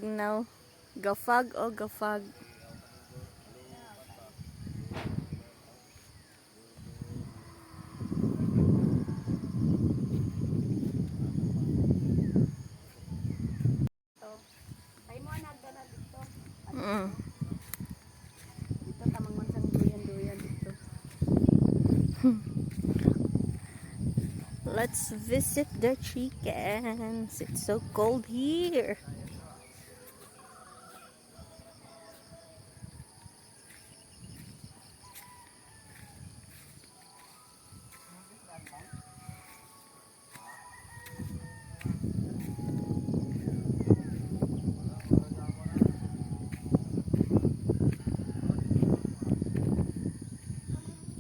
Tagnaw. Gafag o gafag. Ay mo na dito. Dito tamang man sang duyan-duyan dito. Let's visit the chickens. It's so cold here.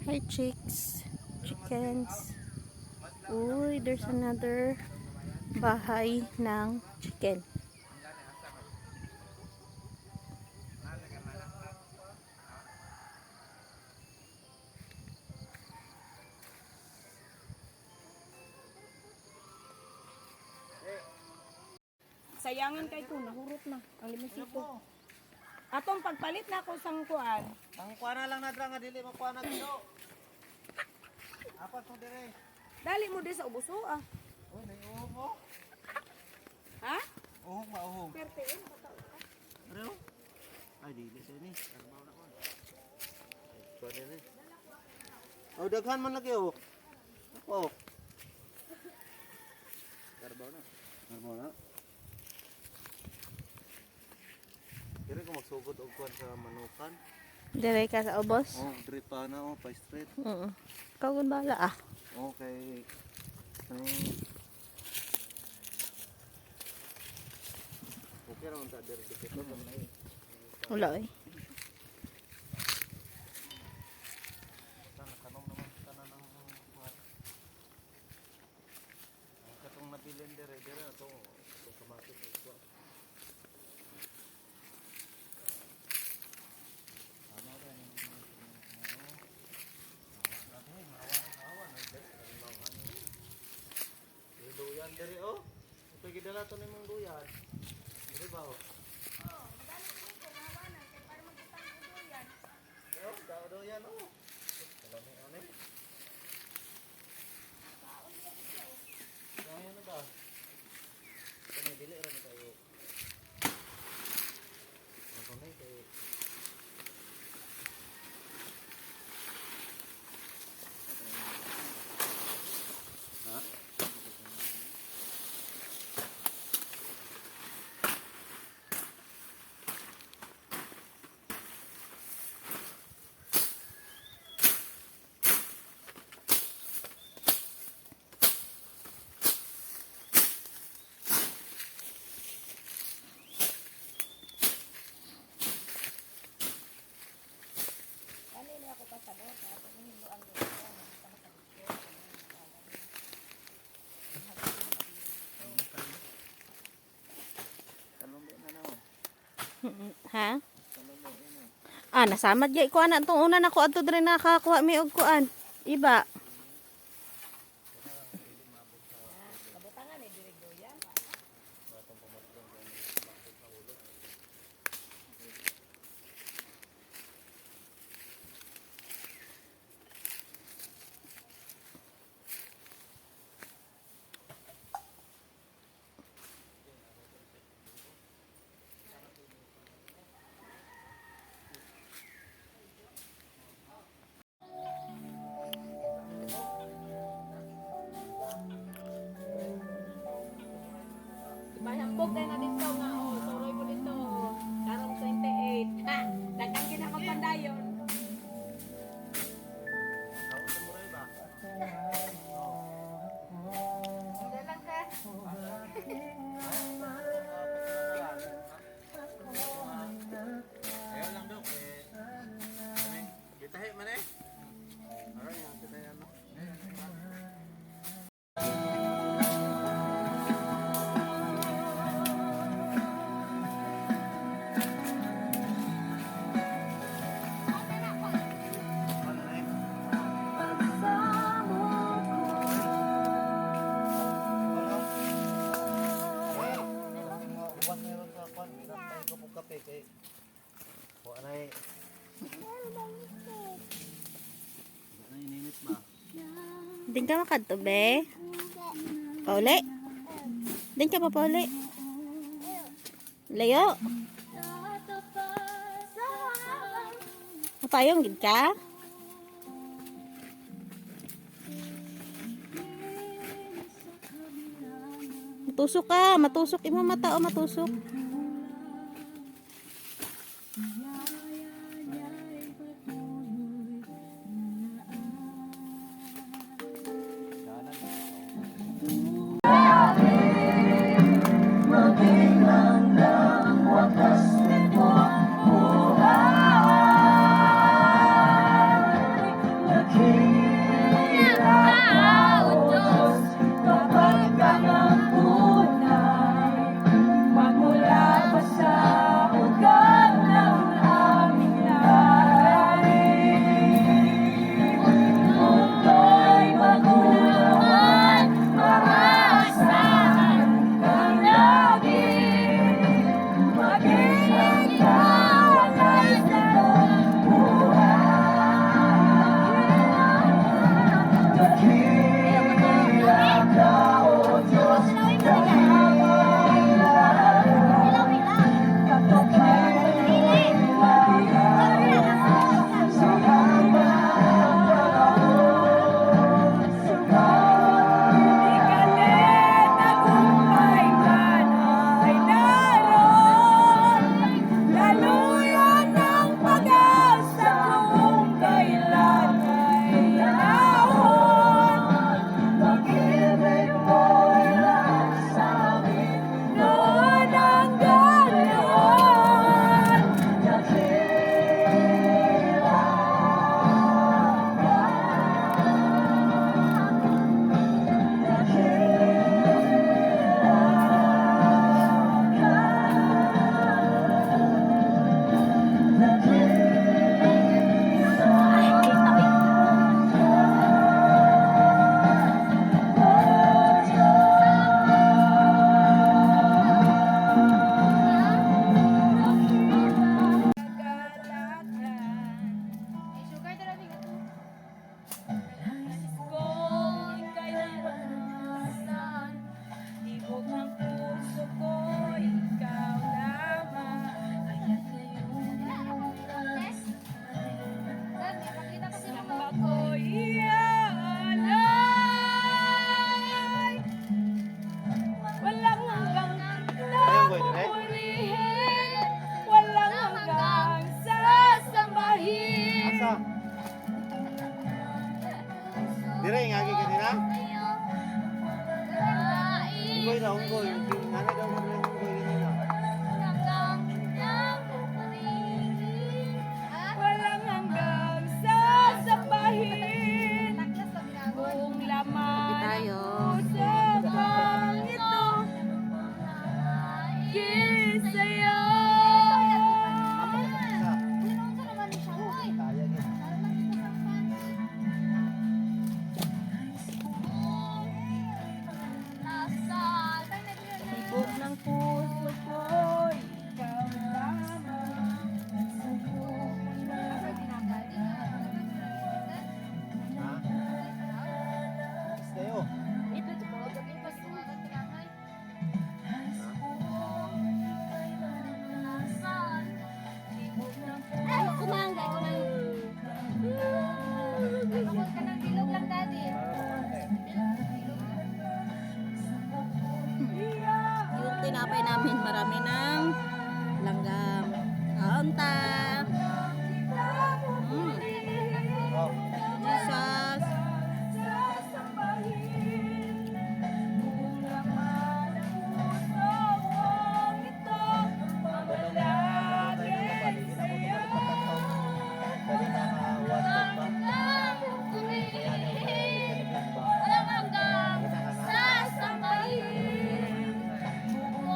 Hi, chicks, chickens. Uy, there's another bahay ng chicken. Sayangan kay ko nahurot na ang limisito. Atong pagpalit na ako sang kuan. Ang kuha na lang na dra nga dili makuha na gino. Apat mo dire. Dali mo di sa ubuso ah. Oh, may uhong oh. Ha? Uhong ba uhong? Perte eh. Ano? Ay dili sa ini. Karbaw na ko. Kuha dire. Oh, daghan man lagi oh. Ako. Karbaw na. Karbaw na. Dire ko magsugod og kuan sa manukan. Dire ka sa ubos? Oh, dire pa na oh, pa straight. Oo. Ikaw kung bahala ah. Okay. Okay ra man ta dire dikit no. Wala eh. Sana kanom naman tanan ng kuan. Ang katong nabilin dire dire ato itong kamatis ug kuan. Yung duyan dire oh. Ito gidala to nimong duyan. Dire ba oh? Oh, dao duyan oh. Kalami ano eh. Kaya na ba? Kani dili ra ni kayo. Ang kamay kay. Ha? Talong na na oh. Ha? Talong na na. Ah, nasamad gay ko ana tong una nako adto dire nakakuha mi og kuan. Iba. Okay. Wa na eh. Wa na ininit ba? Din ka makadto, be. Pauli. Din ka pa pauli. Layo. Mapayong gid ka? Matusok ka, matusok imo mata o matusok. Magmula pa sa ugat ng aming lahi, mundo'y magunawan, maasahan kang lagi. Maging ikaw ang nais nitong buhay. Dakila ka, O Diyos, dakila. Sa habang panahon, Ikalit tagumpay man ay naroon, laluyan ng pag-asa kung kailan ay naon. Pag-ibig mo'y lahat sa amin. Noon hanggang ngayon. Dakila ka. Dakila ka. Kung ika'y naranasan, tibok ng puso ko, ikaw lamang. Samba ko'y ialay. Walang hanggang Ayaw, boy, dire? napupurihin, walang hanggang sasambahin. Asa? Dire, ngagi ka nila? Unggoy na, unggoy. Ngana daw mo rin unggoy nila. Walang hanggang sasambahin. Buong laman Tayo. puso kong ito sa'yo. Isa. Kaya gid. Tibok ng puso ko, ikaw lamang. Ha? Kayo. Kumangga, kumangga. Yung tinapay namin, marami ng langgam. Kaunta. Oh. Jesus. Sasambahin, buong laman ng puso kong ito, mamalagay sa'yo. Dali na ka, one step ba? Walang hanggang sasambahin. Kung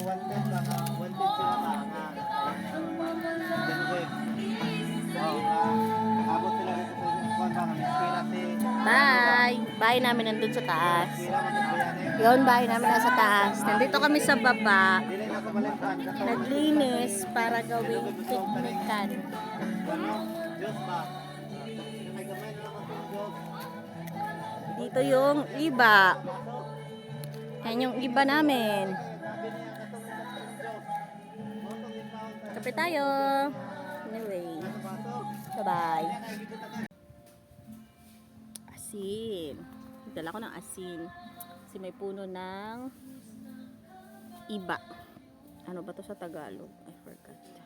one step ba ka, one step sila ka, nga. Ganun ko eh. Oo, nga. Abot sila dito sa kuwan ba, nga, may eskwela si... Bye. Bahay namin nandun sa taas. Eskwela, magkasbayan eh. Yun, bahay namin nasa taas. Nandito kami sa baba. Dili na Sa balintan, katong Naglinis para gawing piknikan. ano, Diyos ba? Kay gamay na lang ang Diyos. Dito yung iba. Yan yung iba namin. Sabi niya katong katong Diyos. Mao tong gitawag sa Kape tayo. Anyway, baso. bye-bye. Asin. Dala ko ng asin. Kasi may puno ng iba. Ano ba to sa Tagalog? I forgot.